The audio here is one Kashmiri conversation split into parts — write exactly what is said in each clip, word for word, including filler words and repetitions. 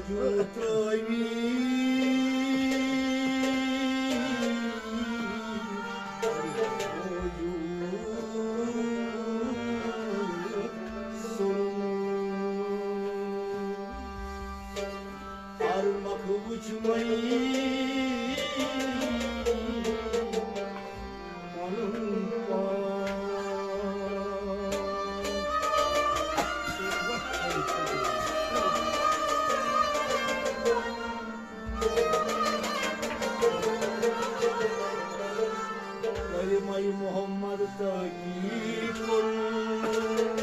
ترٲوی سُرُن۔ ہر مۄکھ وُچھ مےٚ پنُن پان۔ کلمہ محمد تاکید کوٚرُن۔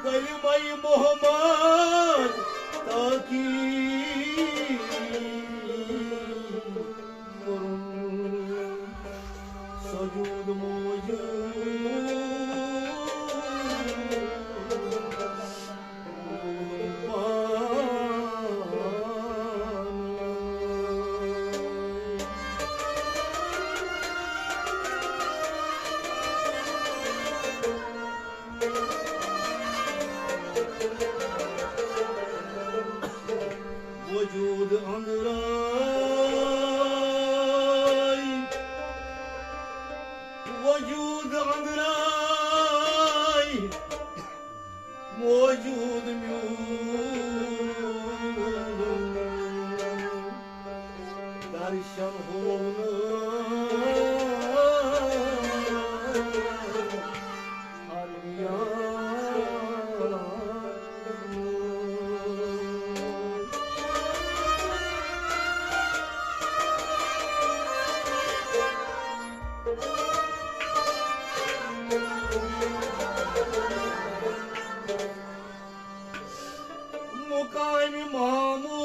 کلمہ محمد تاکید کوٚرُن۔ سجود موجود۔ وجود أنگراي، وجود أنگراي، موجود میون۔ درشن ہوو نہٕ ہر یار۔ مقام محمود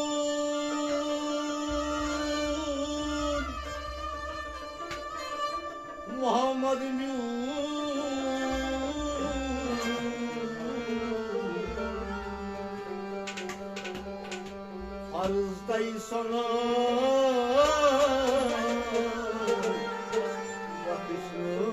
محمد میون۔ عرض تۄہہِ سلام بخشنہٕ۔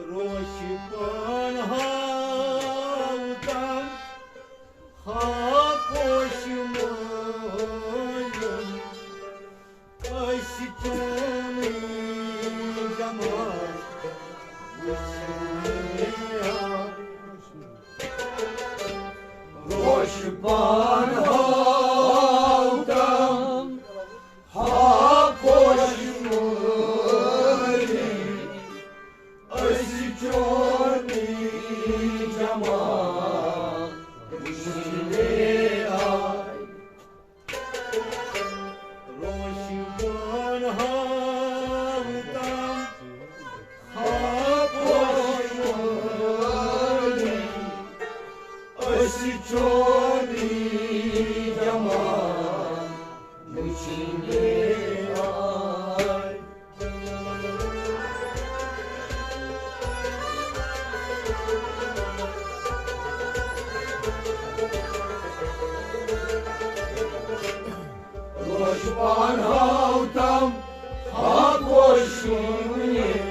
روش پان ہاوتم ہا پوش مٲلِم، أسۍ چونٕے جمال وٕچھنہِ آے۔ روش پان ہاوتم ہا پوش مٲلِم، أسۍ چونٕے جمال وٕچھنہِ آے۔ روش پان ہاوتم ہا پوش مٲلِم، أسۍ چونٕے جمال وٕچھنہِ آے۔ روش پان ہاوتم ہا پوش مٲلِم،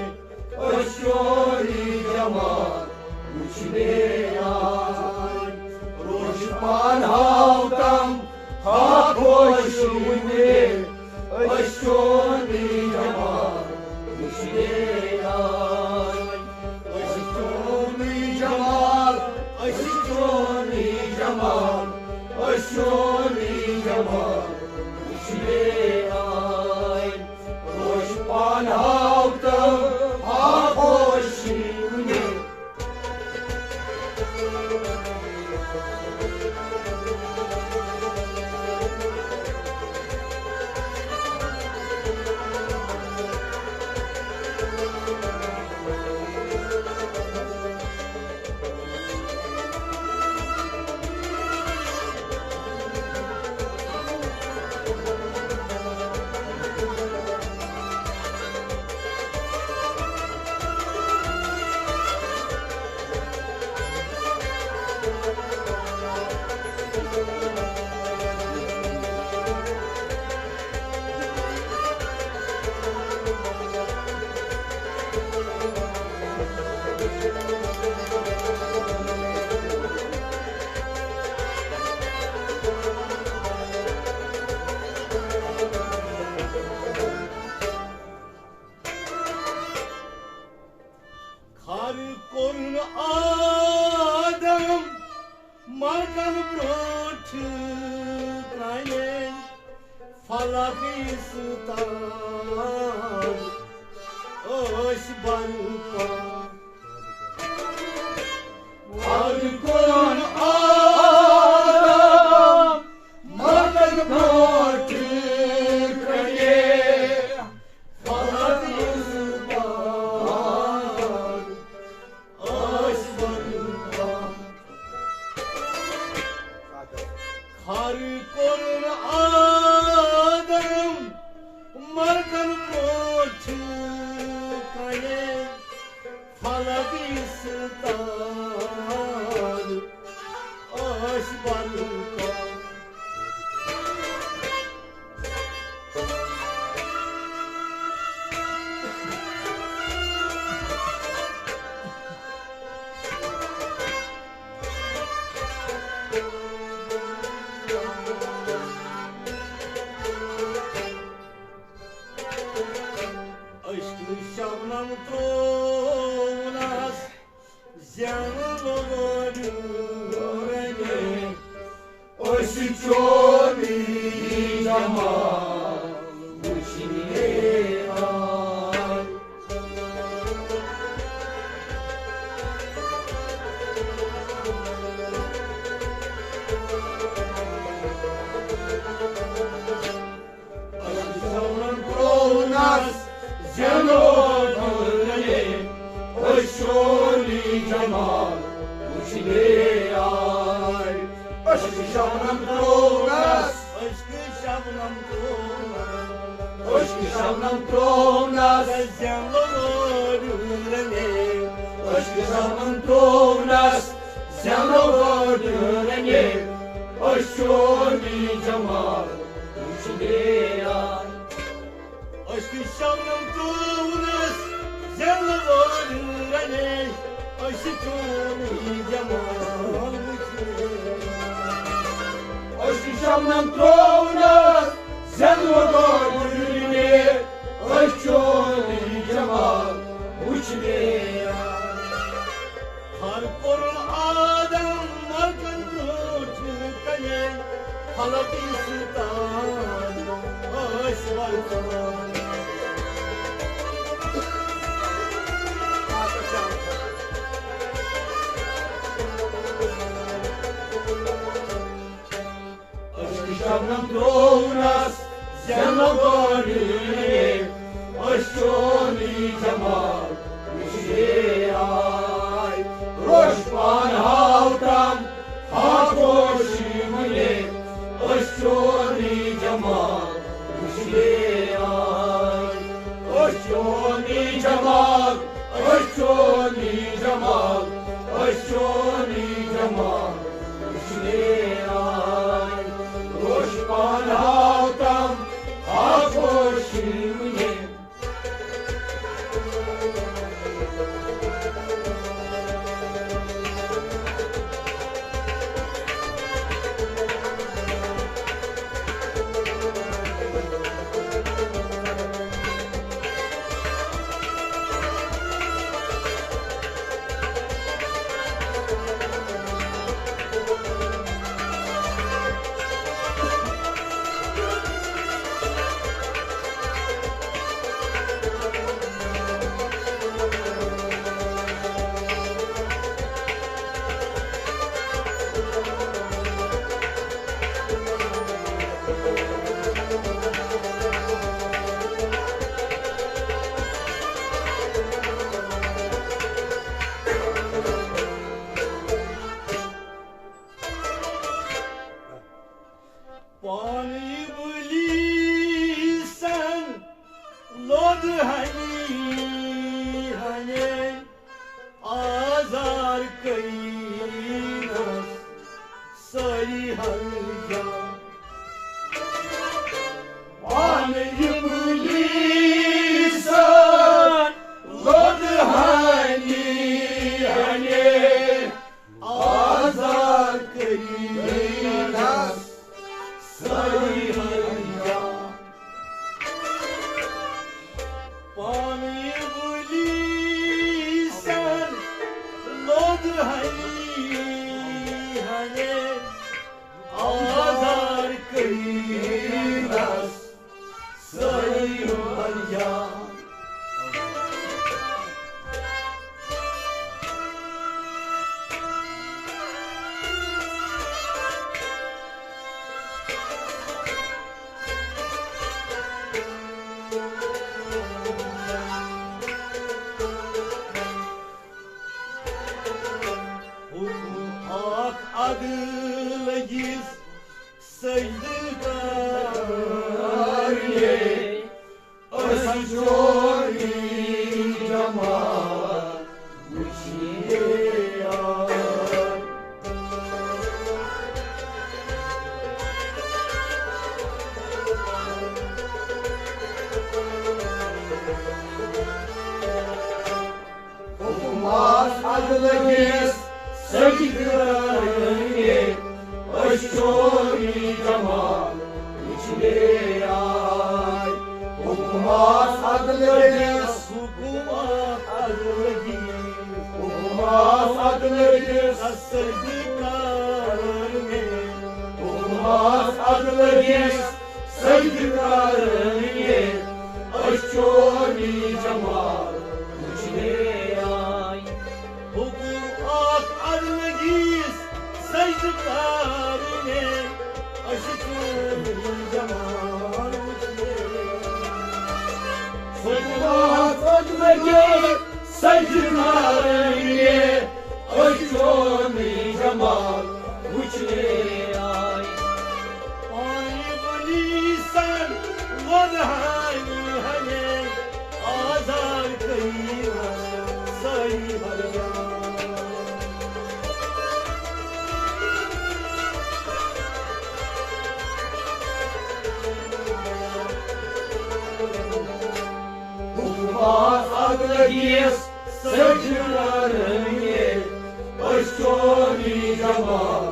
أسۍ چونٕے جمال وٕچھنہِ آے۔ روش پان ہاوتم ہا پوش مٲلِم، أسۍ چونٕے جمال وٕچھنہِ آے۔ أسۍ چونٕے جمال، أسۍ چونٕے جمال، أسۍ چونٕے جمال برونٛٹھ کَنہِ فلک ستار ٲسۍ برپا۔ وَدُن آدم مَرنہٕ برونٛٹھ کَنہِ فلک ستار ٲسۍ برپا۔ خر کوٚر آدم مَرنہٕ برونٛٹھ کَنہِ فلک ستار ٲسۍ برپا۔ عشقہٕ شبنم ترٛوونس زینہٕ لوٚگ ڈوٗرنہِ۔ أسۍ چونی جمال وٕچھنہِ آے۔ أسۍ چھِ شبنم ترٛوونس زینو دُلہنہِ، أسۍ چونی جمال وٕچھنہِ آے۔ أسۍ چھِ شبنم ترٛوونس، أسۍ چھِ شبنم ترٛوونس، أسۍ چھِ شبنم ترٛوونس زینو دُلہنہِ، أسۍ چھِ شبنم ترٛوونس زینو دُلہنہِ، أسۍ چونی جمال وٕچھنہِ آے۔ أسۍ چھِ شبنم ترٛوونس زینہٕ وٲلۍ رنے، أسۍ چھِ چونی جمال وٕچھنہِ۔ أسۍ چھِ شبنم ترٛوونس زینہٕ وٲلۍ رنے، أسۍ چونی جمال وٕچھنہِ آے۔ ہر کوٚر آدم مَرنہٕ برونٛٹھ کَنہِ فلک ستار ٲسۍ برپا۔ أسۍ چھِ شبنم ترٛوونس زینو دُلہنہِ، أسۍ چونی جمال وٕچھنہِ آے۔ روش پان ہاوتم خاموشی وٕنہِ، أسۍ چونی جمال وٕچھنہِ آے۔ أسۍ چونی جمال، أسۍ چونی جمال، أسۍ چونی جمال وٕچھنہِ آے۔ روش پان ہاوتم خاموشی وٕنہِ۔ پان ابلیسن لوٚد ہنی ہنے، آزار کٔرِنس سٲری ہر جان۔ پان ابلیسن لوٚد ہنی ہنے، آزار کٔرِنس سٲری ہر جان۔ پان ابلیسن لوٚد ہنی ہنے، سجدٕ کرنہِ، أسۍ چونی جمال وٕچھنہِ آے۔ حُکمس عدلہٕ کِس سجدٕ کرنہِ، أسۍ چونی جمال وٕچھنہِ آے۔ حُکمس عدلہٕ کِس، حُکمس عدلہٕ کِس، حُکمس عدلہٕ کِس سجدٕ کرنہِ، حُکمس عدلہٕ کِس سجدٕ کرنہِ، أسۍ چونی جمال وٕچھنہِ آے۔ حُکمس عدلہٕ کِس سجدٕ کرنہِ، أسۍ چونی جمال وٕچھنہِ آے۔ حُکمس عدلہٕ کِس سجدٕ کرنہِ، أسۍ چونی جمال وٕچھنہِ آے۔ پانہٕ ؤنی سان ورہائی ہنے، آزاد کئی ساری ہر جان۔ حُکمس عدلہٕ کِس سجدٕ کرنہِ، أسۍ چونی جمال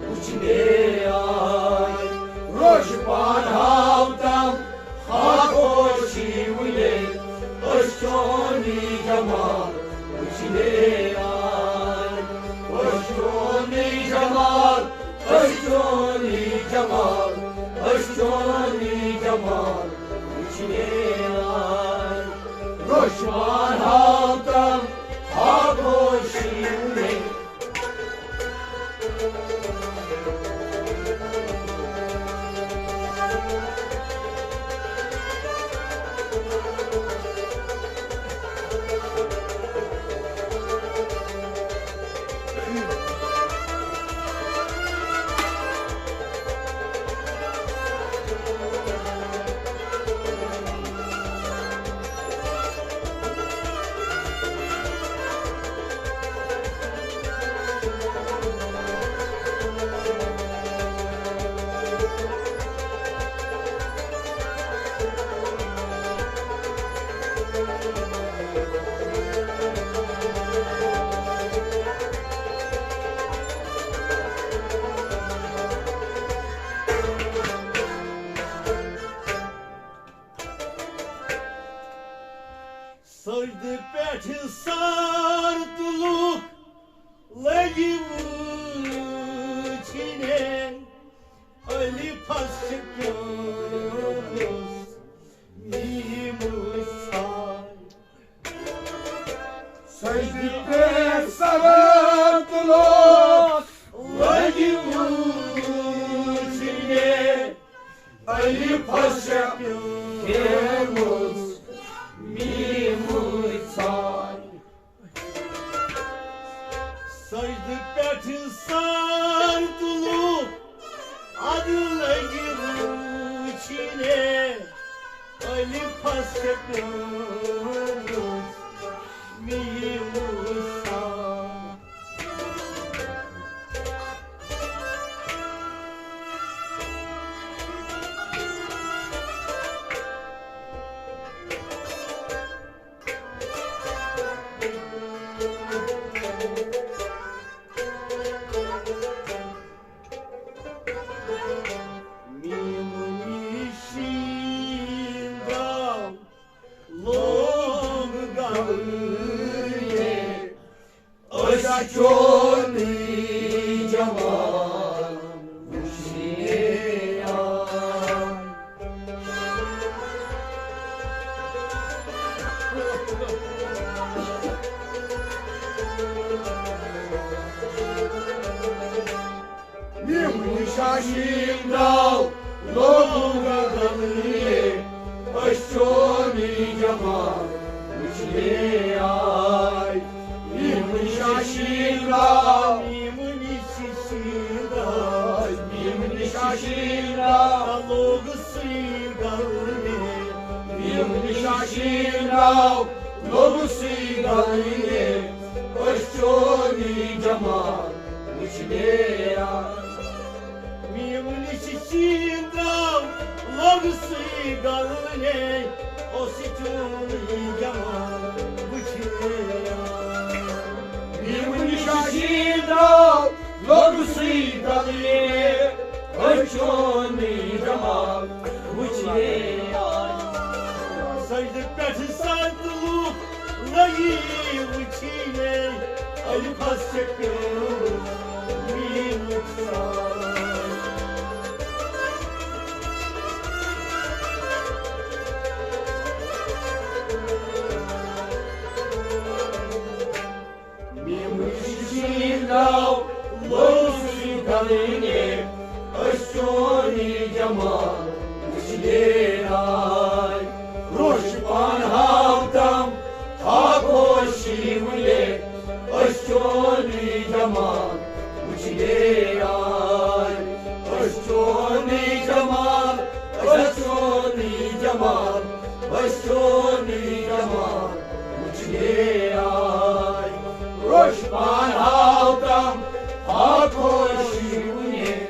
وٕچھنہِ آے۔ روش پان ہاو تم خاموشی وٕنے، أسۍ چونی جمال وٕچھنہِ آے۔ أسۍ چونی جمال، أسۍ چونی جمال، أسۍ چونی جمال وٕچھنہِ آے۔ روش پان ہاو تم خاموشی وٕنے۔ سجدٕ پٮ۪ٹھ سر تُلُکھ لگہِ وٕچھنہِ، الفس چھِ پیوٗنٛت میٖمٕچ ژھاے۔ سجدٕ پٮ۪ٹھ سر تُلُکھ لگہِ وٕچھنہِ، الفس چھِ پیوٗنٛت میٖمٕچ ژھاے۔ سجدٕ پٮ۪ٹھ سر تُلُکھ، اَدٕ لگہِ وٕچھنہِ، الفس چھِ پیوٗنٛت میٖمٕچ ژھاے۔ میٖمٕچ شیٖن درٛاو، لوٚگ گلہٕ۔ أسۍ چونی جمال وٕچھنہِ آے۔ میٖمٕچ شیٖن درٛاو، لوٚگ گلہٕ۔ أسۍ چونی جمال وٕچھنہِ آے۔ میٖمٕچ شیٖن درٛاو، میٖمٕچ شیٖن درٛاو، میٖمٕچ شیٖن درٛاو، لوٚگ سُے گلنہِ۔ میم نِشا شیٖن درٛاو، لوٚگ سُے گلنہِ۔ أسۍ چون یہِ جمال وٕچھنہِ آے۔ میم نِشا شیٖن درٛاو، لوٚگ سُے گلنہِ۔ أسۍ چون یہِ جمال وٕچھنہِ آے۔ میم نِشا شیٖن درٛاو، لوٚگ سُے گلنہِ، أسۍ چون یہِ جمال وٕچھنہِ آے۔ سجدٕ پٮ۪ٹھ سر تہٕ لوٗکھ لٔگی وٕچھنہِ، الفس چھِ پیومٕژ میٖنہٕ ژاے۔ میم نِشا شیٖن درٛاو، لوٚگ سُے گلنہِ، أسۍ چون یہِ جمال وٕچھنہِ آے۔ روش پان ہاو تم، ہاو خوشی مُلے، أسۍ چون یہِ جمال وٕچھنہِ آے۔ أسۍ چون یہِ جمال، أسۍ چون یہِ جمال، أسۍ چون یہِ جمال وٕچھنہِ آے۔ روش پان ہاو تم، ہاو خوشی مُلے۔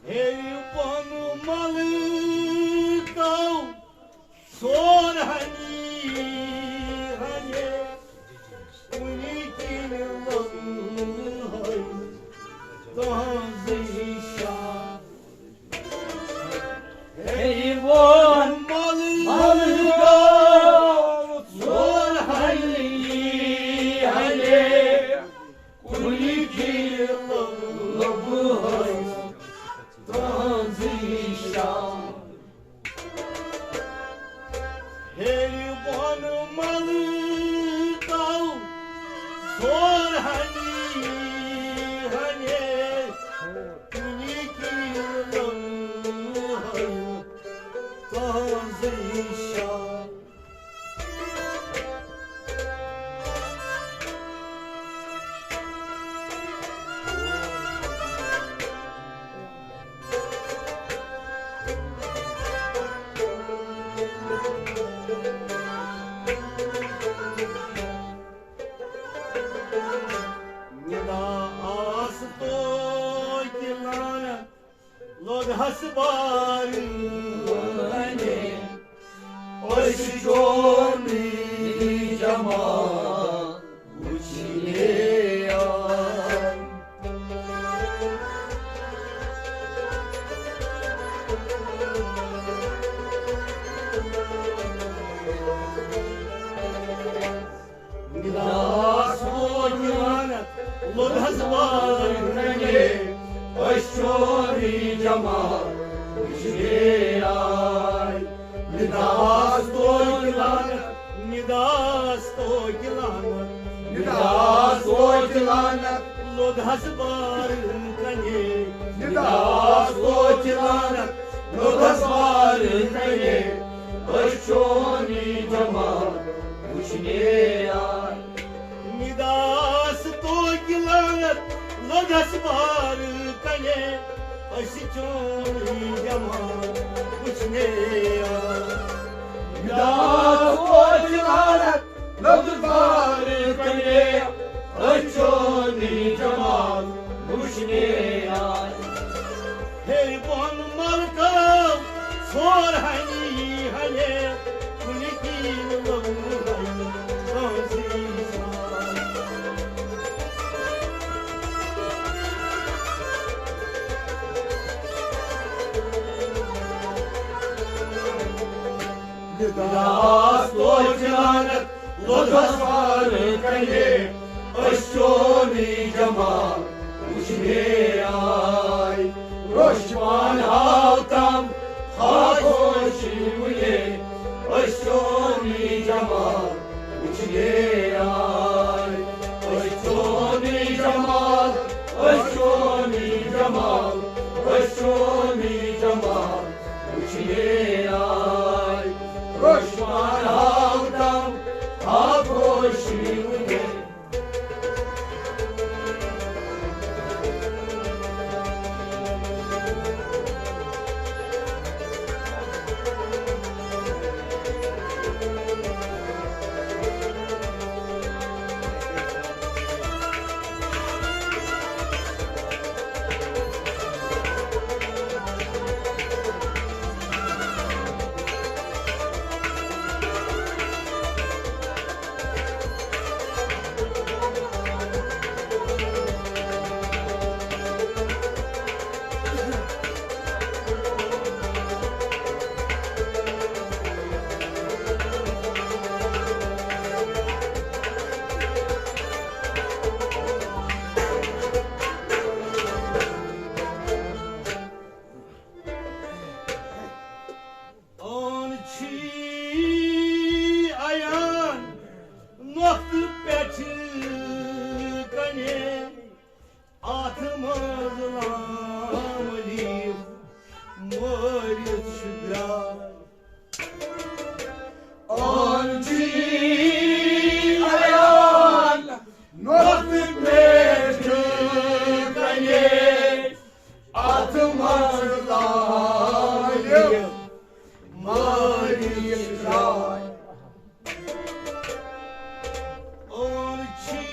ہے بۄنہٕ ملکو ژور ہنی ہنے، کُنہِ کِنۍ لوٚگ ہے تُہنٛزٕے شان۔ ہے بۄن ملکو ژور ہنی ہنے، کُنہِ کِنۍ لوٚگ ہے تُہنٛزٕے شان۔ ہیٚرِ بۄن ملکو ژور ہنی ہنے، کُنہِ کِنۍ لوٚگ ہے تُہنٛزٕے شان۔ ندا آس توتہِ لعنت، لوٚگ ہس بار وننے، أسۍ چونٕے جمال وٕچھنہِ آے۔ ندا آس توتہِ لعنت، لوٚگ ہس بار وننے، أسۍ چونٕے جمال وٕچھنہِ آے۔ ندا آس توتہِ لعنت، ندا آس توتہِ لعنت، ندا آس توتہِ لعنت، لوٚگ ہس بار وننے۔ ندا آس توتہِ لعنت، لوٚگ ہس بار وننے، أسۍ چونٕے جمال وٕچھنہِ آے۔ ندا آس توتہِ لعنت، لوٚگ ہس بار وننے، أسۍ چونٕے جمال وٕچھنہِ آے۔ ندا آس توتہِ لعنت، لوٚگ ہس بار وننے، أسۍ چونٕے جمال وٕچھنہِ آے۔ ہنی ہنے، کُنہِ کِنۍ لوٚگ نہٕ وۄنۍ کٲنٛسہِ سان۔ ندا آس توتہِ لعنت لوٚدہَس وارٕ کَنہِ، أسۍ چونٕے جمال وٕچھنہِ آے۔ روٚش پان ہاو تام خاموشی وٕنہِ، أسۍ چونٕے جمال وٕچھنہِ آے۔ أسۍ چونٕے جمال، أسۍ چونٕے جمال، أسۍ چونٕے جمال وٕچھنہِ آے۔ روٚش پان ہاو تام خاموشی وٕنہِ۔ آن چھی عیان نۄقطہٕ پٮ۪ٹھٕ کَنہِ، اَتھ منٛز لام لیٖف مٲرِتھ چھُ درٛاے۔ آن چھی عیان نۄقطہٕ پٮ۪ٹھٕ کَنہِ، اَتھ منٛز لام لیٖف مٲرِتھ چھُ درٛاے۔ آن چھی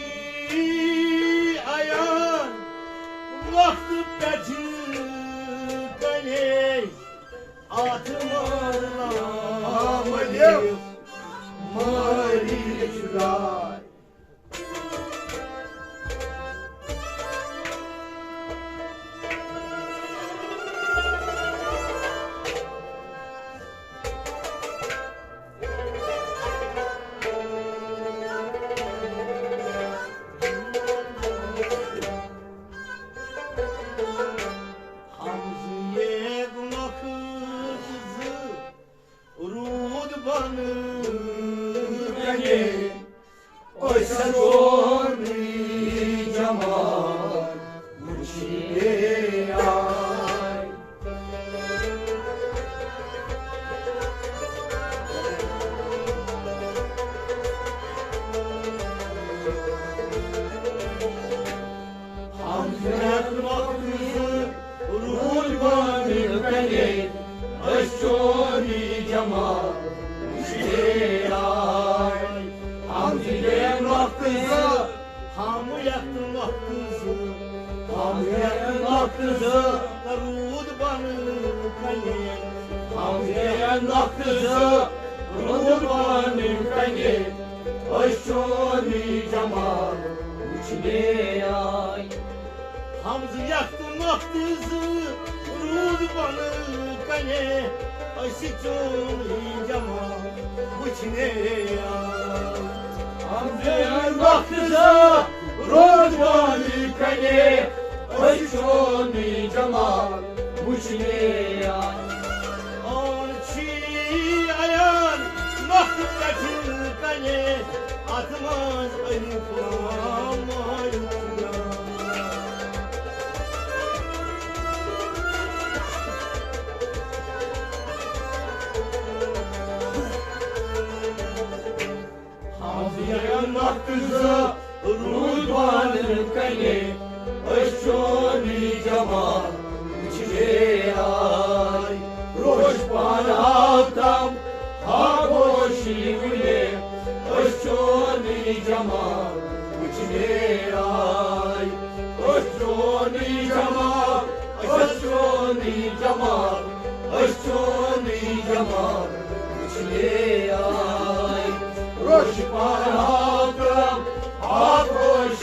عیان نۄقطہٕ پٮ۪ٹھٕ کَنہِ، اَتھ منٛز لام لیٖف مٲرِتھ چھُ درٛاے۔ حمزیک نۄقطہٕ زٕ روٗد بۄنہٕ کَنہِ، أسۍ چونٕے جمال وٕچھنہِ آے۔ حمزیک نۄقطہٕ زٕ روٗد بۄنہٕ کَنہِ، أسۍ چونٕے جمال وٕچھنہِ آے۔ حمزیک نۄقطہٕ زٕ، حمزیک نۄقطہٕ زٕ، حمزیک نۄقطہٕ زٕ روٗد بۄنہٕ کَنہِ۔ حمزیک نۄقطہٕ زٕ روٗد بۄنہٕ کَنہِ، أسۍ چونٕے جمال وٕچھنہِ آے۔ حمزیک نۄقطہٕ زٕ روٗد بۄنہٕ کَنہِ، أسۍ چونٕے جمال وٕچھنہِ آے۔ حمزیک نۄقطہٕ زٕ روٗد بۄنہٕ کَنہِ، أسۍ چونٕے جمال وٕچھنہِ آے۔ آن چھی عیان نۄقطہٕ پٮ۪ٹھٕ کَنہِ، اَتھ منٛز الف لام مٲرِتھ چھُ درٛاے۔ حمزیک نۄقطہٕ زٕ روٗد بۄنہٕ کَنہِ، أسۍ چونٕے جمال وٕچھنہِ آے۔ روٚش پان ہاو تام خاموشی وٕنہِ، أسۍ چونٕے جمال وٕچھنہِ آے۔ أسۍ چونٕے جمال، أسۍ چونٕے جمال، چونٕے جمال وٕچھنہِ آے۔ روش پہاو تہٕ آغوش۔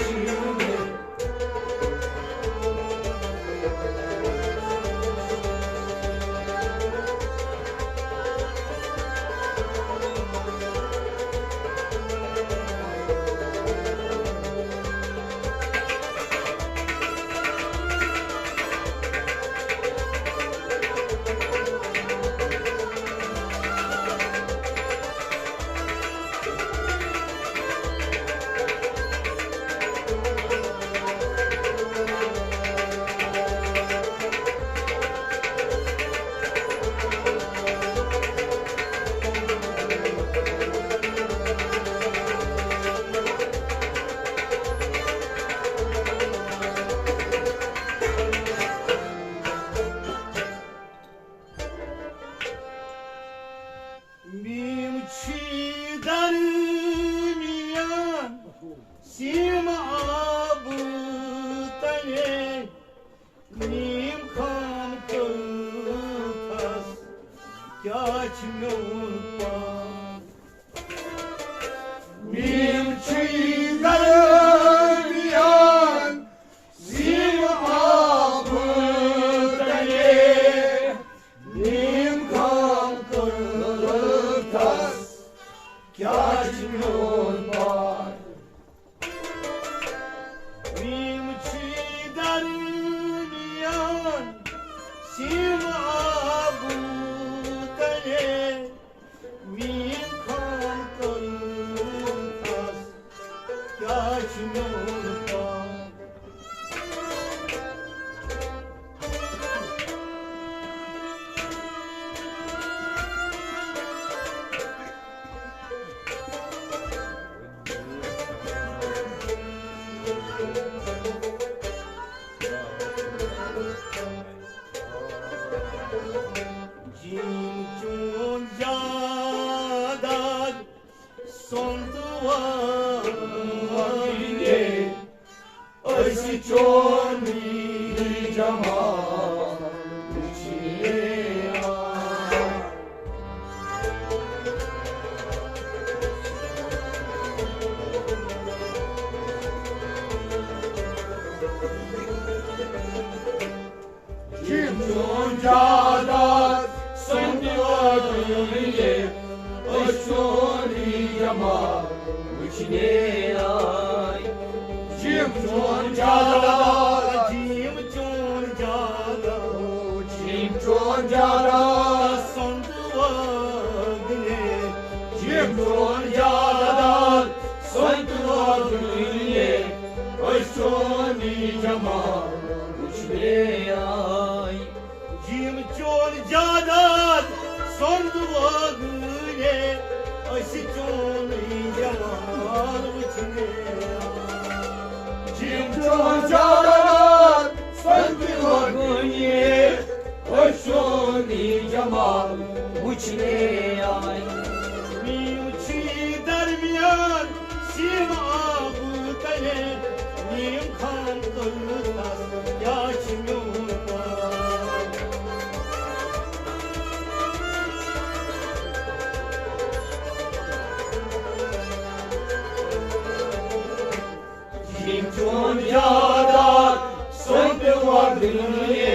میم چھی درمیان سیم آب تنے، میم خان کلتھس کیا چھ میون پان۔ میم چھی درمیان سیم آب تنے، میم خان کلتھس کیا چھ میون پان۔ میم چھی درمیان سیم آب تنے، میم خان کلتھس کیا چھ میون پان۔ جیم چون جاداد سونت وگنے، أسۍ چونی جمال وٕچھنہِ آے۔ جیم چون جاداد سونت وگنے، أسۍ چونی جمال وٕچھنہِ آے۔ جیم چون جاداد، جیم چون جاداد، جیم چون جاداد سونت وگنے، جیم چون جاداد سونت وگنے، أسۍ چونی جمال وٕچھنہِ آے۔ جیم چون جاداد سونت وگنے، أسۍ چونی جمال وٕچھنہِ آے۔ جیم چون جاداد سونت وگنے، أسۍ چونی جمال وٕچھنہِ آے۔ میم چھی درمیان سیم آب تنے، میم خان کلتھس کیا چھ میون پان۔ جیم چون جاداد سونت وگنے،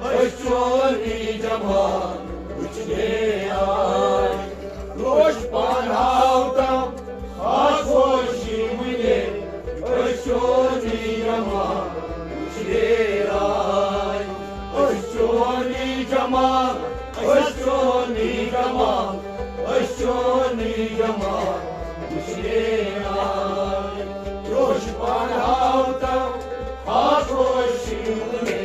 أسۍ چونی جمال وٕچھنہِ آے۔ روش پہاو تہٕ آغوش وٕنہِ، أسۍ چونی جمال وٕچھنہِ آے۔ أسۍ چونی جمال، أسۍ چونی جمال، أسۍ چونی جمال وٕچھنہِ آے۔ روش پہاو تہٕ آغوش وٕنہِ۔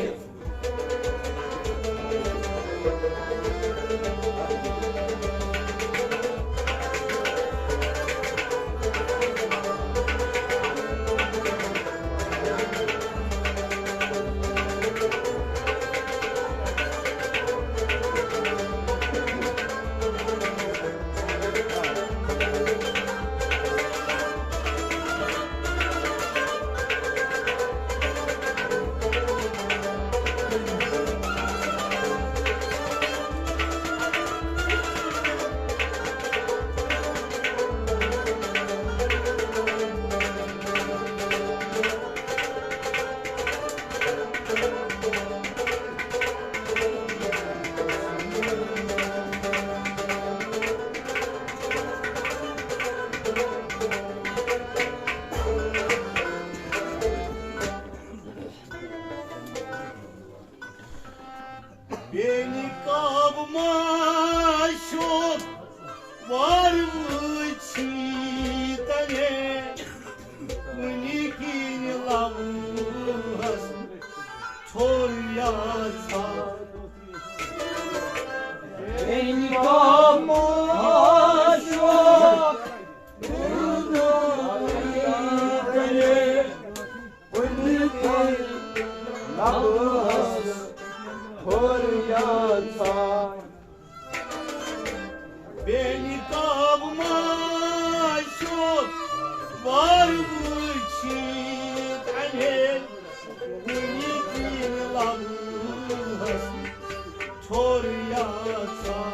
بیٚنہِ کب ما شوق وار وٕچھی تنے، کُنہِ کِنۍ لبہٕ ہس ٹھوٚر یا ژھاو۔ بیٚنہِ کب ما شوق وار وٕچھی تنے، کُنہِ کِنۍ لبہٕ ہس ٹھوٚر یا ژھاو۔ بیٚنہِ کب ما شوق وار وٕچھی تنے، کُنہِ کِنۍ لبہٕ ہس ٹھوٚر یا ژھاو۔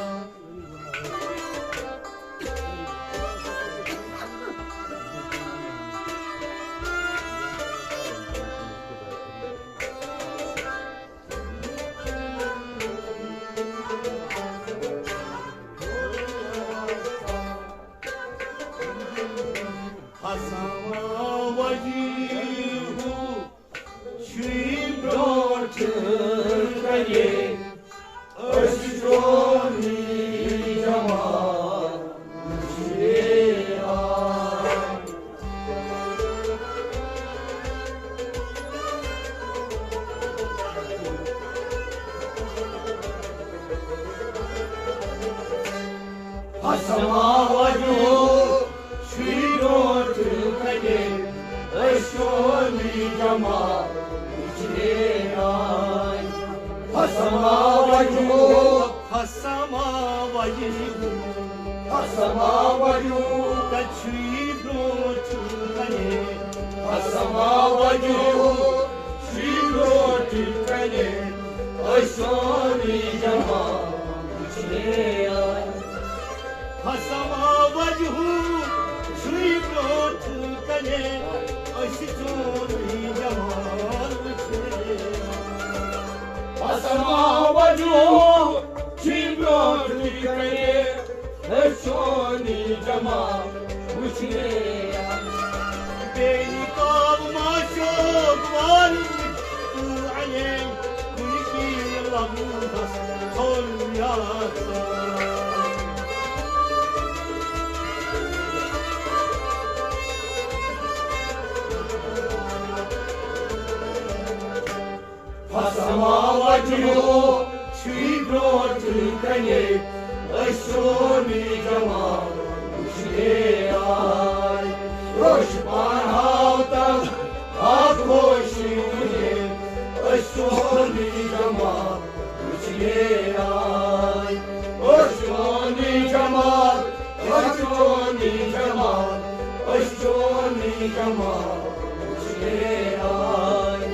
حسن وجیہو چھُے برونٛٹھ کنے، أسۍ چونی جمال وٕچھنے آے۔ حسن وجیہو چھُے برونٛٹھ کنے، أسۍ چونی جمال وٕچھنے آے۔ حسن وجیہو، حسن وجیہو، حسن وجیہو، تَتہِ چھُے برونٛٹھ کنے۔ حسن وجیہو چھُے برونٛٹھ کنے، أسۍ چونی جمال وٕچھنے آے۔ حسن وجیہو چھُے برونٛٹھ کنے، أسۍ چونی جمال وٕچھنے آے۔ حسن وجیہو چھُے برونٛٹھ کنے، أسۍ چونی جمال وٕچھنے آے۔ بیٚنہِ کب ما شوق وار وٕچھی تنے، کُنہِ کِنۍ لبہٕ ہس ٹھوٚر یا ژھاو۔ حسن وجیہو چھُے برونٛٹھ کنے، أسۍ چونی جمال وٕچھنے آے۔ روش پان ہاو تم آ خوشی مجھے، أسۍ چونی جمال وٕچھنے آے۔ أسۍ چونی جمال، أسۍ چونی جمال، أسۍ چونی جمال وٕچھنے آے۔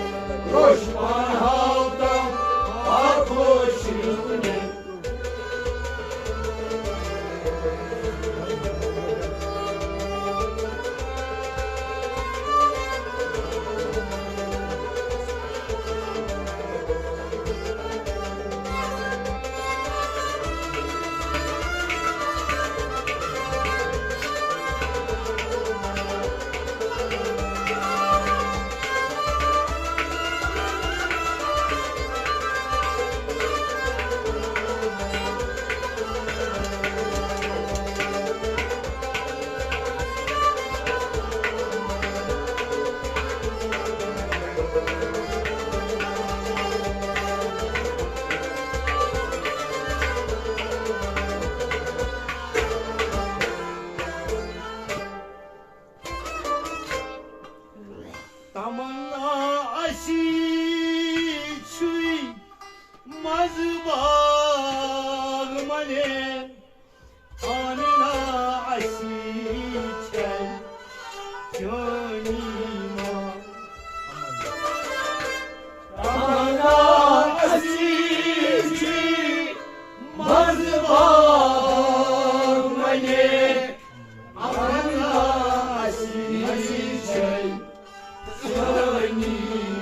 روش پان ہاو تم آ خوشی مجھے۔ تمنا اسی چھُے مزٕ باغ منے، آمنہ اسی چھے چٲنی ماں۔ تمنا اسی چھُے مزٕ باغ منے، آمنہ اسی چھے چٲنی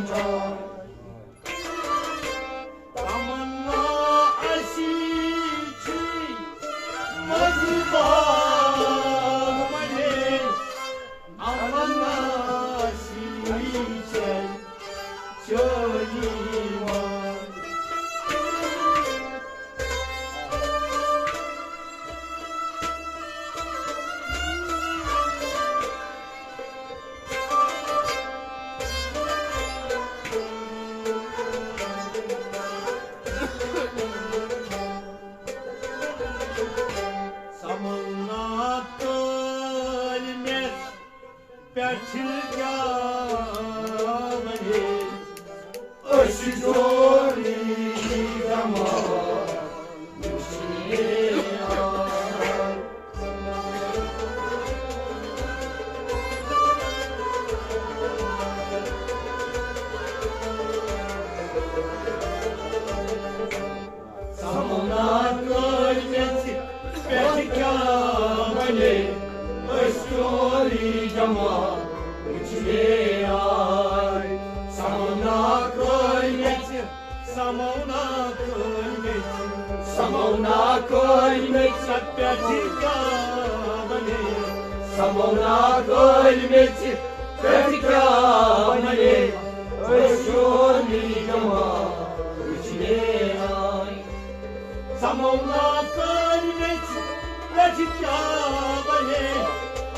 ماں۔ تمنا سمونا کٲلۍ مےٚ، سمونا کٲلۍ مےٚ، ژےٚ پٮ۪ٹھٕ کیٛاہ وَنے؟ سمونا کٲلۍ مےٚ، ژےٚ پٮ۪ٹھٕ کیٛاہ وَنے؟ أسۍ چونٕے جمال وٕچھنہِ آے۔ سمونا کٲلۍ مےٚ، ژےٚ پٮ۪ٹھٕ کیٛاہ وَنے؟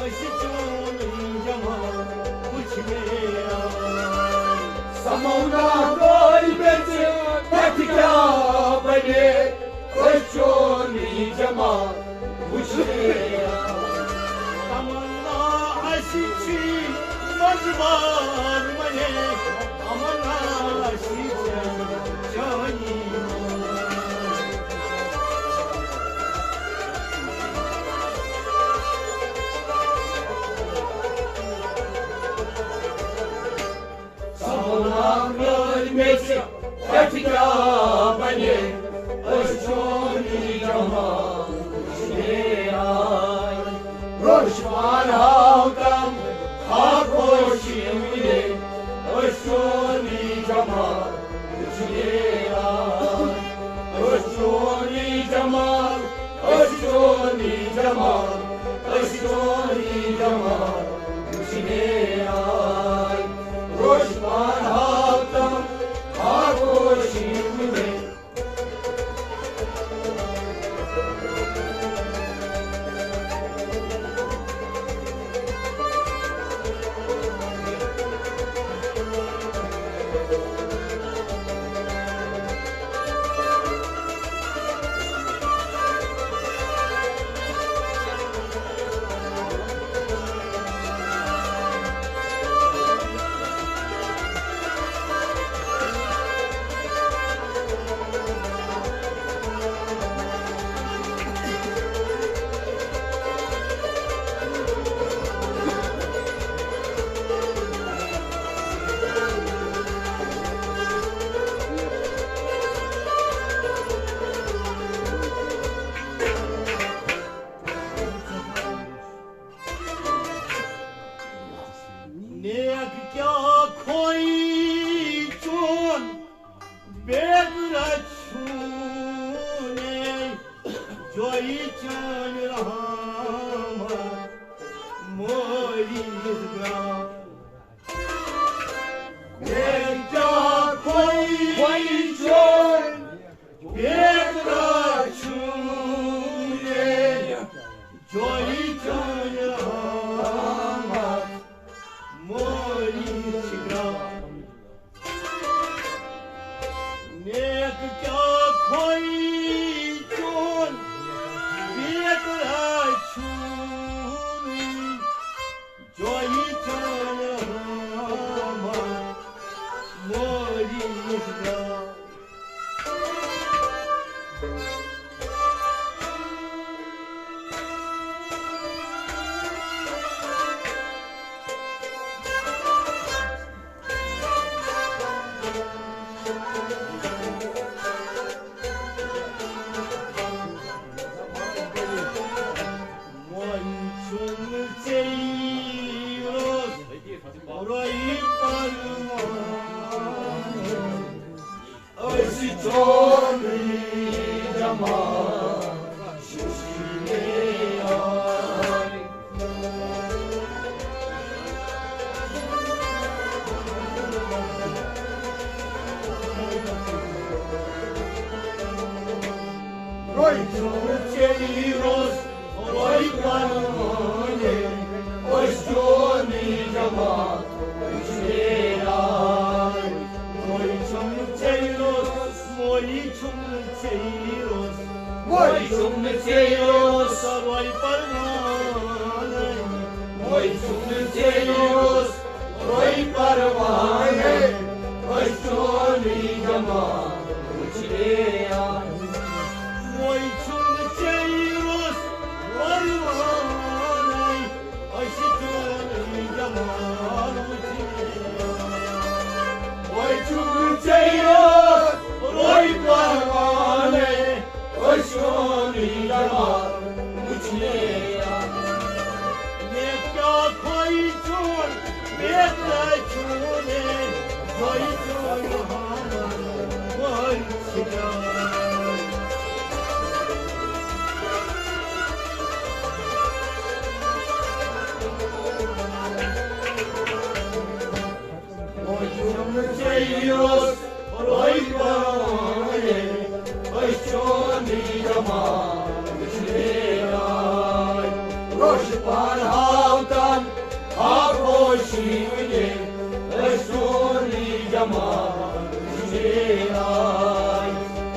أسۍ چونٕے جمال وٕچھنہِ آے۔ سمونا کٲلۍ مےٚ، ژےٚ پٮ۪ٹھٕ کیٛاہ وَنے؟ أسۍ چونٕے جمال وٕچھنہِ آے۔ تمنا اَسہِ چھِ مجبار وَنے، تمنا اَسہِ چھِ چٲنی۔ سمونا کٲلۍ مےٚ، ژےٚ پٮ۪ٹھٕ کیٛاہ وَنے؟ أسۍ چونٕے جمال وٕچھنہِ آے۔ روٚش پان ہاو تم خاموشی وٕنے، أسۍ چونٕے جمال وٕچھنہِ آے۔ أسۍ چونٕے جمال، أسۍ چونٕے جمال، أسۍ چونٕے جمال وٕچھنہِ آے۔ روٚش پان ہاو تم خاموشی وٕنے۔ نیک کیٛاہ کھویی چون بیترا چھُنے، جویی چٲنۍ رحمت مٲرِتھ درٛاو۔ مےٚ کیٛاہ کھویی چون بیترا چھُنے، جویی چٲنۍ رحمت مٲرِتھ درٛاو۔ نیک کیٛاہ کھویی چون بیترا چھُنے، جویی چٲنۍ رحمت مٲرِتھ درٛاو۔ وۄنۍ چھُنہٕ ژےٚ روٚس روٚے پروان۔ أسۍ چونٕے جمال وٕچھنہِ آے۔ روٚے چھُنہٕ ژےٚ روٚس روٚے پروانَے، أسۍ چونٕے جمال وٕچھنہِ آے۔ روٚے چھُنہٕ ژےٚ روٚس، روٚے چھُنہٕ ژےٚ روٚس، روٚے چھُنہٕ ژےٚ روٚس روٚے پروانَے، روٚے چھُنہٕ ژےٚ روٚس روٚے پروانَے، أسۍ چونٕے جمال وٕچھنہِ آے۔ وۄنۍ چھُنہٕ ژےٚ روٚس پروانَے، أسۍ چونٕے جمال وٕچھنہِ آے۔ وۄنۍ چھُنہٕ ژےٚ روٚس روٚے پروانَے، أسۍ چونٕے جمال وٕچھنہِ آے۔ مےٚ کیٛاہ کھویی چون، مےٚ کیٛاہ چھُنے، جویی چٲنۍ رحمت۔ روش پان ہاوتن آ خوشی وٕنہِ، أسۍ چون یہِ جمال وٕچھنہِ آے۔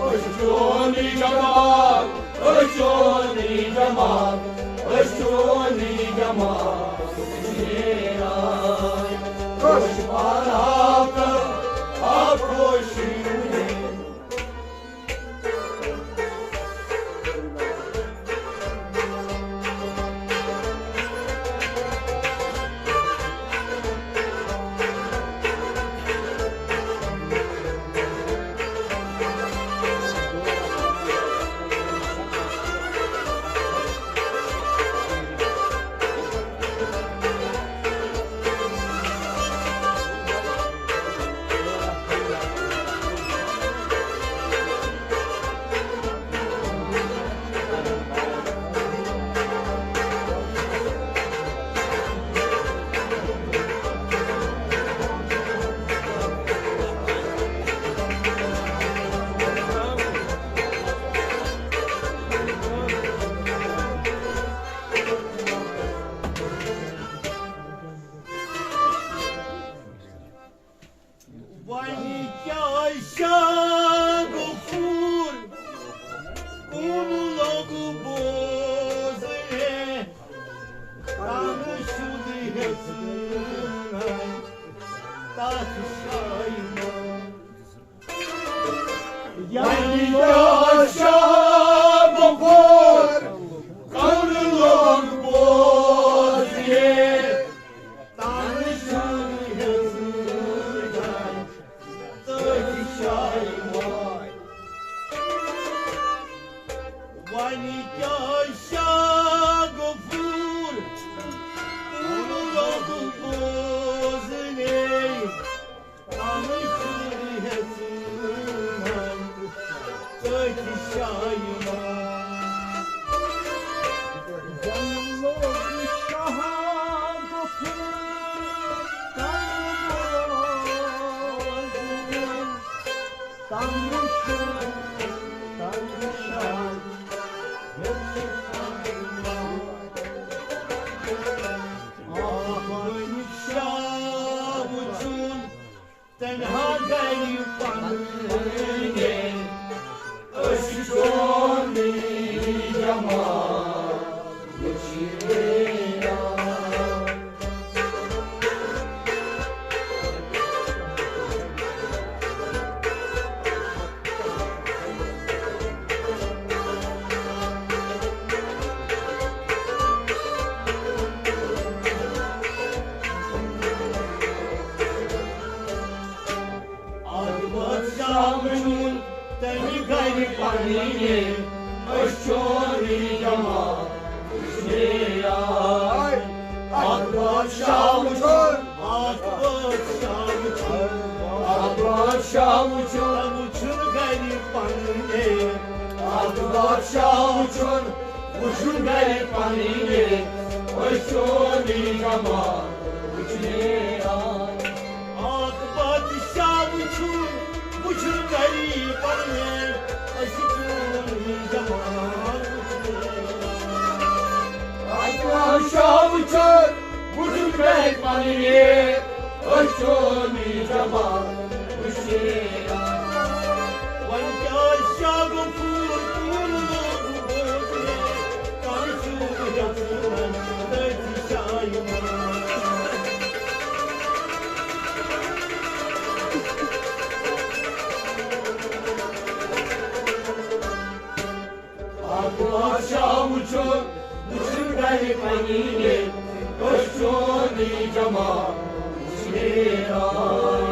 أسۍ چون یہِ جمال، أسۍ چون یہِ جمال، أسۍ چون یہِ جمال وٕچھنہِ آے۔ روش پان ہاوتن آ خوشی وٕنہِ۔ وۄنۍ کیٛاہ شاہ غفور کُن لوٚگ بوزنہِ، تَنہٕ شُد ہیٚژٕنَے تَتھ شایہِ منٛز۔ یعنی کیٛاہ شاہ غفور کُن لوٚگ بوزنہِ، تَنہٕ شُد ہیٚژٕنَے تٔتھۍ جایہِ واتہِ۔ وۄنۍ کیٛاہ شاہ غفور کُن لوٚگ بوزنہِ، تَنہٕ شُد ہیٚژٕنَے تٔتھۍ جایہِ واتہِ۔ شاہ وٕچھُن تنہا گرِ پننہِ، أسۍ چون یہِ جمال وٕچھنہِ آے۔ اکھ بادشاہ وٕچھُن تمہِ گرِ پننہِ، أسۍ چون یہِ جمال وٕچھنہِ آے۔ اکھ بادشاہ وٕچھُن، اکھ بادشاہ وٕچھُن، اکھ بادشاہ وٕچھُن، وٕچھُن گرِ پننہِ۔ اکھ بادشاہ وٕچھُن، وٕچھُن گرِ پننہِ، أسۍ چون یہِ جمال وٕچھنہِ آے۔ اکھ بادشاہ وٕچھُن، وٕچھُن گرِ پننہِ، أسۍ چون یہِ جمال وٕچھنہِ آے۔ اکھ بادشاہ وٕچھُن، وٕچھُن گرِ پننہِ، أسۍ چون یہِ جمال وٕچھنہِ آے۔ وۄنۍ کیٛاہ شاہ غفور کُن لوٚگ بوزنہِ، تَنہٕ شُد ہیٚژٕنَے تٔتھۍ جایہِ منٛز۔ اکھ بادشاہ وٕچھُن، وٕچھُن گرِ پننہِ، أسۍ چون یہِ جمال وٕچھنہِ آے۔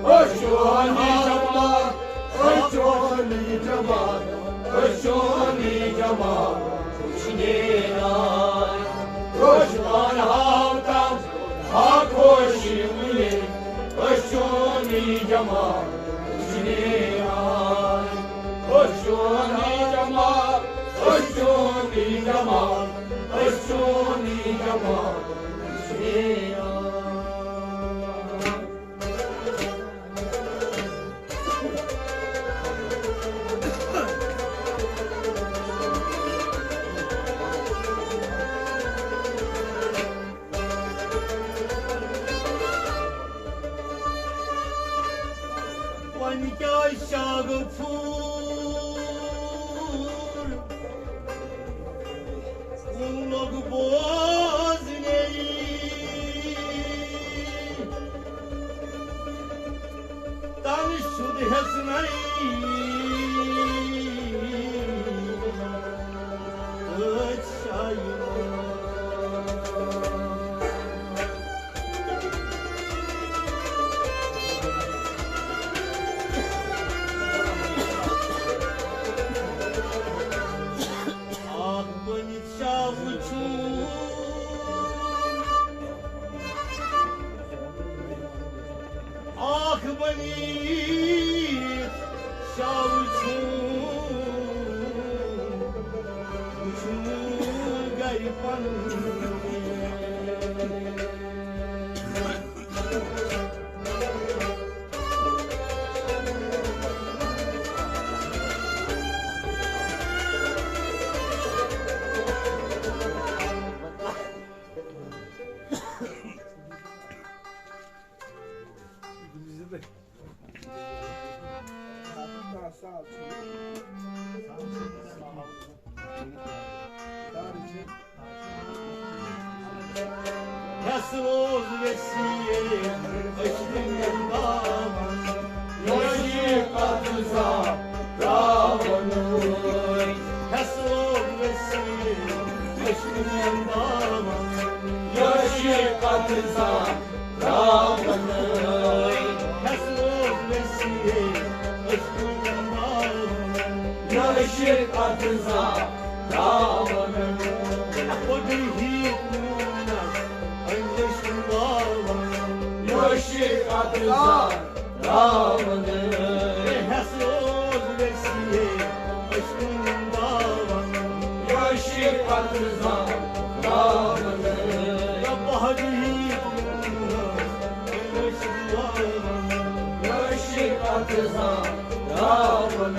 أسۍ چون یہِ جمال، أسۍ چون یہِ جمال، أسۍ چون یہِ جمال وٕچھنہِ آے۔ روش پان ہاوتن آ خوشی وٕنہِ، أسۍ چون یہِ جمال وٕچھنہِ آے۔ أسۍ چون یہِ جمال، أسۍ چون یہِ جمال، أسۍ چون یہِ جمال وٕچھنہِ آے۔ ہٮ۪س روز ویسیے أچھن داوان، یوشی پتہٕ زا تراوان۔ ہٮ۪س روز ویسیے أچھن داوان، یوشی پتہٕ زا تراوان۔ ہٮ۪س روز ویسیے أچھن داوان، یوشی پتہٕ زا تراوان۔ بٔڑ ہیٖت نوٗنس أنٛدرۍ چھُ والان۔ یوشی پتہٕ زا تراوان۔ ہے ہٮ۪س روز ویسیے أچھن داوان۔ یوشی پتہٕ زا تراوان۔ بہٕ ہیٖت نوٗنس أنٛدرۍ چھُ والان۔ یوشی پتہٕ زا تراوان۔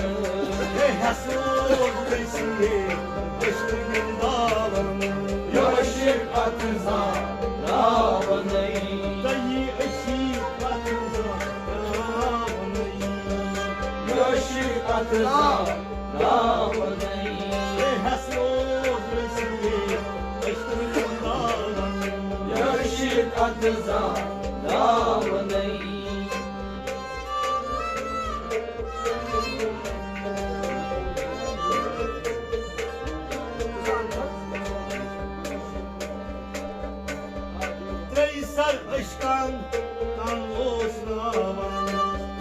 ہے ہٮ۪س روز ویسیے أچھن داوان۔ یوشی پتہٕ زا تراوان۔ تۄہہِ أچھی پتہٕ زا تراوان۔ یوشی پتہٕ زا تراوان۔ ہے ہٮ۪س روز ویسیے أچھن داوان۔ یوشی پتہٕ زا تراوان۔ ترٛیٚیہِ سر اشکن تن اوس ناوان۔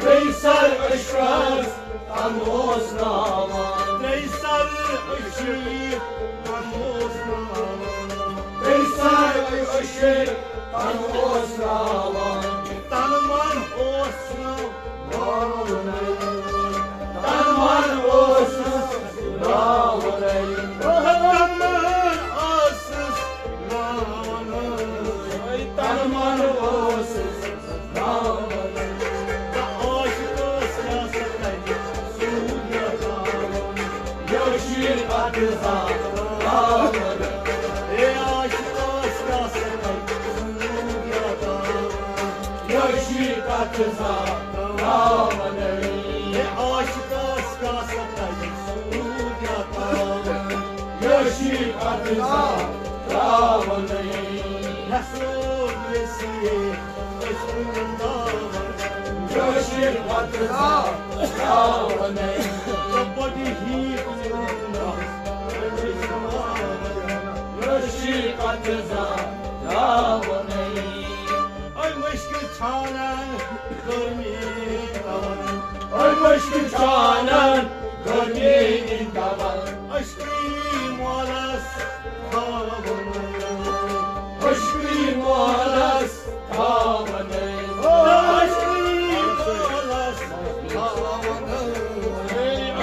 ترٛیٚیہِ سر اشکن تن اوس ناوان۔ ترٛیٚیہِ سر اشکن تن اوس ناوان۔ ترٛیٚیہِ سر اشکن تن اوس ناوان۔ تن من اوس نہٕ راوُن۔ تن من اوس نہٕ راوُن۔ تن من اوس نہٕ راوُن۔ تن من اوس نہٕ راوُن۔ تہٕ عاشق ٲس کیٛاہ سا کرِ سوٗد رٹاوُن۔ یوشی پتہٕ زا تراوُن۔ ہے عاشق ٲس کیٛاہ سا کرِ سوٗد رٹاوُن۔ یوشی پتہٕ زا تراوان۔ ہے عاشق ٲس کیٛاہ سا کرِ سوٗد رٹاوان۔ یوشی پتہٕ زا تراوان۔ ہٮ۪س روز ویسیے أچھن داوان۔ یوشی پتہٕ زا تراوان۔ بٔڑ ہیٖت نوٗنس أنٛدرۍ چھُ والان۔ یوشی پتہٕ زا تراوان۔ أمۍ مشکہِ چھانن کٔر میٲنۍ توان۔ أمۍ مشکہِ چھانن کٔر میٲنۍ توان۔ عشقی مولس تھاوان۔ عشقی مولس تھاوان۔ عشقی مولس تھاوان۔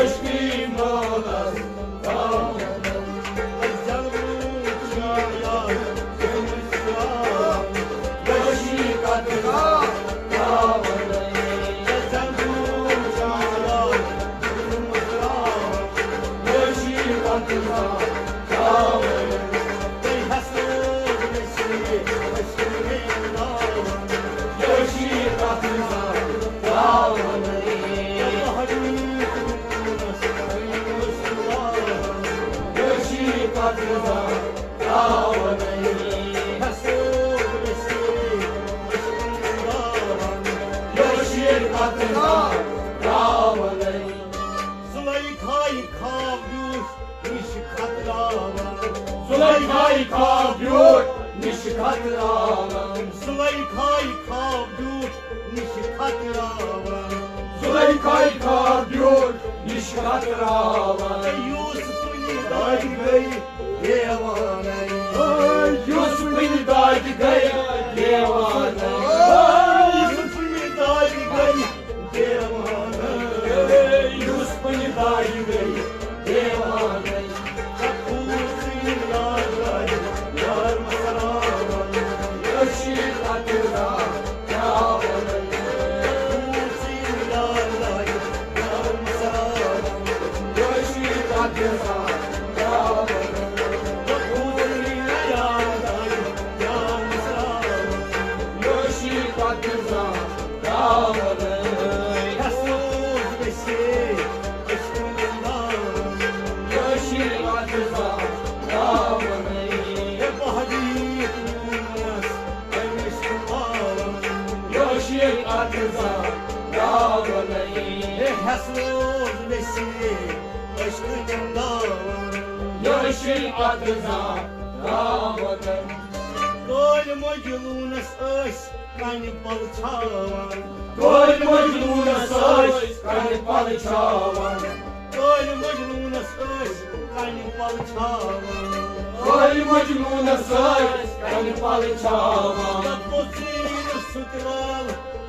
عشقی مولس زلیخای خواب بیوٗٹھ نِش خطراوان۔ زلیخای خواب بیوٗٹھ نِش خطراوان۔ زلیخای خواب بیوٗٹھ نِش خطراوان۔ زلیخای خواب بیوٗٹھ نِش خطراوان۔ یوسفٕنۍ دادِ گٔے دیوانَے۔ یوسفٕنۍ دادِ گٔے دیوانَے۔ یوسفٕنۍ دادِ گٔے دیوانَے۔ یوسفٕنۍ دادِ گٔے دیوانَے۔ کھوٗژٕنۍ یاد دادِ۔ کٲلۍ مجنوٗنس ٲسۍ کنہِ پلہٕ چھاوان۔ کٲلۍ مجنوٗنس ٲسۍ کنہِ پلہٕ چھاوان۔ کٲلۍ مجنوٗنس ٲسۍ کنہِ پلہٕ چھاوان۔ کٲلۍ مجنوٗنس ٲسۍ کنہِ پلہٕ چھاوان۔ پوٚزُے نہٕ سُہ تہِ لال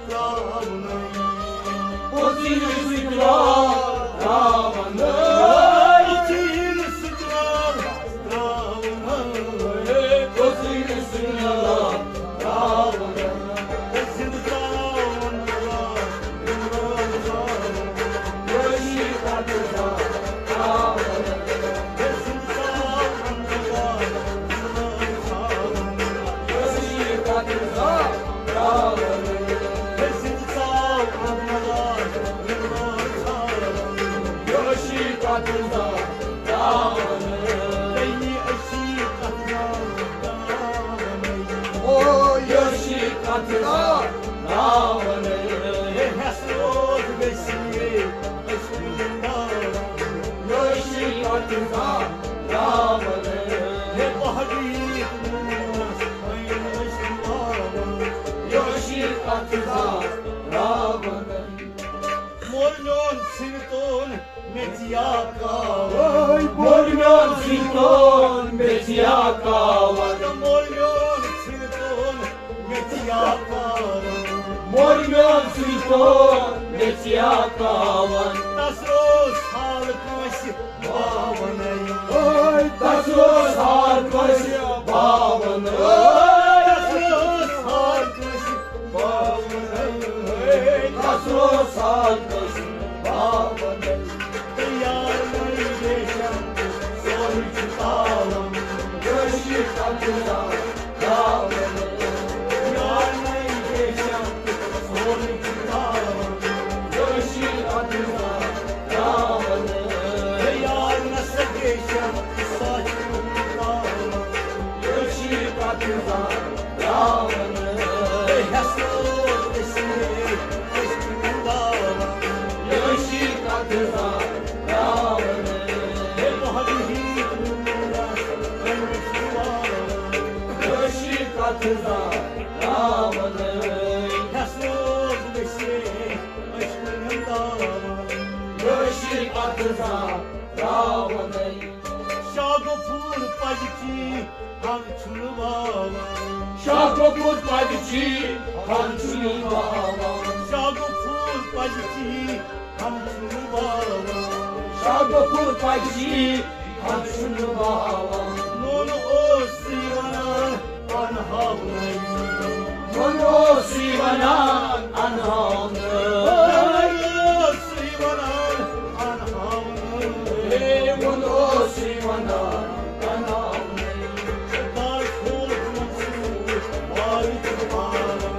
تراونَے۔ پوٚزُے نہٕ سُہ تہِ لال تراونَے۔ پوٚزُے نہٕ سُہ تہِ لال تراونَے۔ پوٚزُے نہٕ سُہ تہِ لال تراونَے۔ زِندٕ تراوَن لال، زِندٕ تراوَن لال۔ مول میون ژھٕنتون مےٚ ژیا کاوان۔ مول میون ژھٕنتون مےٚ ژیا کاوان۔ مول میون ژھٕنتون مےٚ ژیا کاوان۔ مول میون ژھٕنتون مےٚ ژیا کاوان۔ تس اوس حال کٲنٛسہِ باوَن۔ تس اوس حال کٲنٛسہِ باوَن۔ تس اوس حال کٲنٛسہِ باوَن۔ تس اوس حال کٲنٛسہِ باوَن۔ تہٕ یار نٔے ریشم سورُے چھُ تاوَن۔ کٲشِر کتھ چھِ تاوَن۔ شاہ غفور پجکی ہن چھُنہٕ واوان۔ شاہ غفور پجکی ہن چھُنہٕ واوان۔ شاہ غفور پجکی ہن چھُنہٕ واوان۔ شاہ غفور پجکی ہن چھُنہٕ واوان۔ نوٚن اوس سُے ونان، انہاونَے۔ وۄنۍ اوس یہِ ونان انہاونہٕ۔ وۄنۍ اوس یہِ ونان انہاونہٕ۔ ہے، وۄنۍ اوس یہِ ونان انہاونہٕ۔ دارس کھولُکھ منصوٗر وارٕ تہٕ وارٕ۔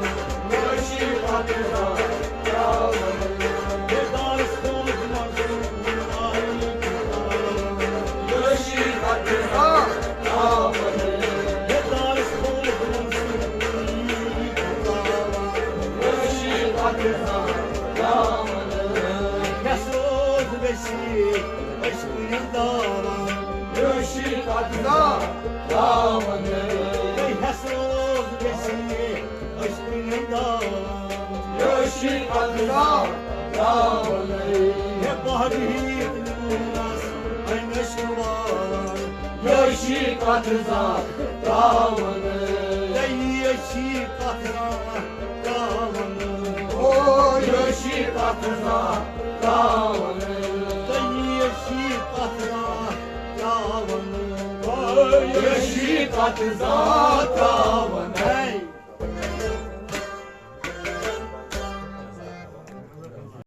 مٲشی پتہٕ زال ترٛاونہٕ۔ ہے، دارس کھولُکھ منصوٗر وارٕ تہٕ وارٕ۔ مٲشی پتہٕ زال یٲشی کتھ زانٛہہ ترٛاوُن۔ ژےٚ یٲشی کتھ زانٛہہ ترٛاوُن۔ او یٲشی کتھ زانٛہہ ترٛاوُن۔ ژےٚ یٲشی کتھ زانٛہہ ترٛاوُن۔ او یٲشی کتھ زانٛہہ ترٛاوُن۔